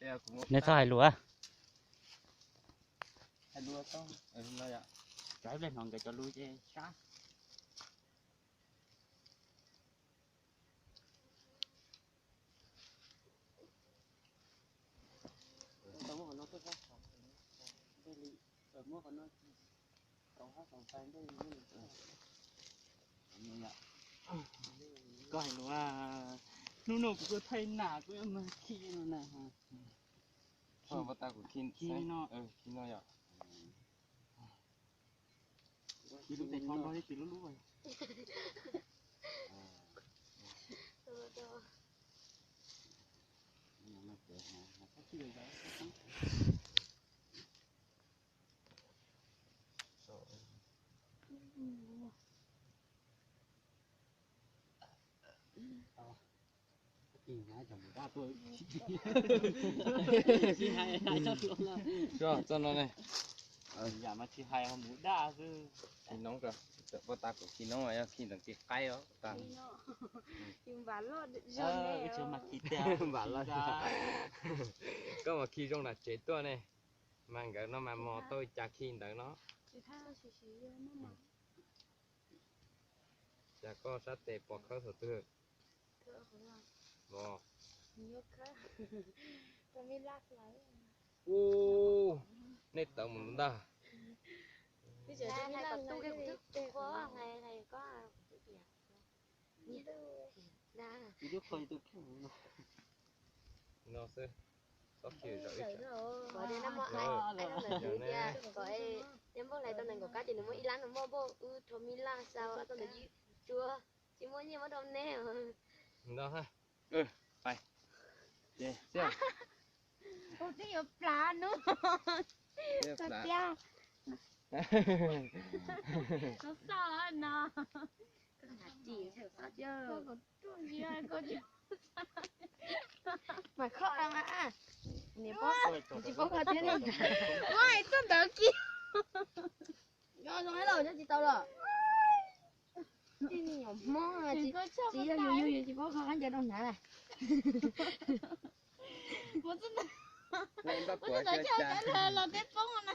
Neb txhob hais lus. Hais lus tau. Cov ib pliag hnov nkawd cov lus ces sab. Koj hais lus, hnub no kuv tuaj thaij nam kuv yuav mag khi no na. Khi no, khi no yom. Khi lub tes tsho nrog ib tis lub lub. Txoj no ne. Yam mas tsis hais mus daj xwb. Khi noob, poj tas kuv khi noob yog khi ntawm kev qaib os tas. Mas khi tiag, koj mas khi zoo nram tsev tuaj ne. Mas nkawd no mas mos tau cas khi ntawd no. Cas koj sab tes pom khawb thaum twg? Os, ub, nej tawv mus ntag. No xwb, txhob khi zom ib. Kom tias nag hmo ai noj ntawm kwv tias kom neb npauj hlais tau nees nkaum kab ces nws muaj ib lab nws muaj npauj wb rho mi laj xa tau ntawm yus tsuav tsis muaj nyiaj muab rau neb. No, pais. Kuv twb yuav plav nub. Koj tiag. Kuv xoj no. Mas kho mas, niam pog, tsis paub kho thiab ne. Ua txoj ntawd kiag. Nyob zoo ib los nyob tsis tau los. Tij me nyuam Hmoob tsis yog yus yug yus tsis paub kho khaub ncaws rau hnav na. Ua txoj ntawd los teb poob na.